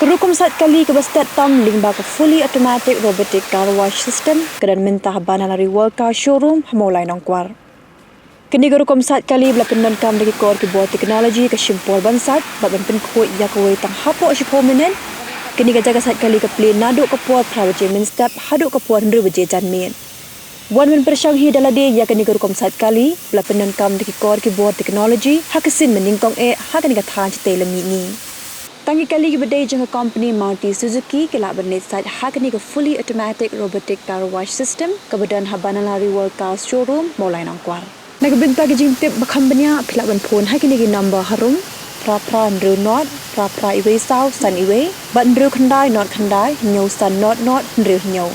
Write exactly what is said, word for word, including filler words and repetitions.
Ka rukom said kali kaba stet tam lyngba ka fully automatic robotic car wash system ka don mynta ha Banalari World Car Showroom ha Mawlai Nongkwar. Kane ka rukom said kali ba la pyndonkam da ki kor ki bor technology ka shim por ban said bad ban pynkhuid ïa kawei tang hapoh shiphew minit. Kane ka jaka said kali ka plie naduh ka por phra baje mynstep haduh ka por hynriew baje janmiet. Wan ban pyrshang hi da lade ïa kane ka rukom said kali ba la pyndonkam da ki kor ki bor technology ha ka sien ba nyngkong eh ha kane ka thaiñ shatei la mih ngi. Tang ki kali kiba dei jong ka company Maruti Suzuki ki lah ban leit said ha kane ka fully automatic robotic car wash system kaba don ha Banalari World Car Showroom, Mawlai Nongkwar. Na ka bynta ki jingtip ba kham bniah phi lah ban phone ha kine ki number harum: phra phra hynriew nod phra phra wei saw san wei bad hynriew khyndai nod khyndai hynñiew san nod nod hynriew hynñiew.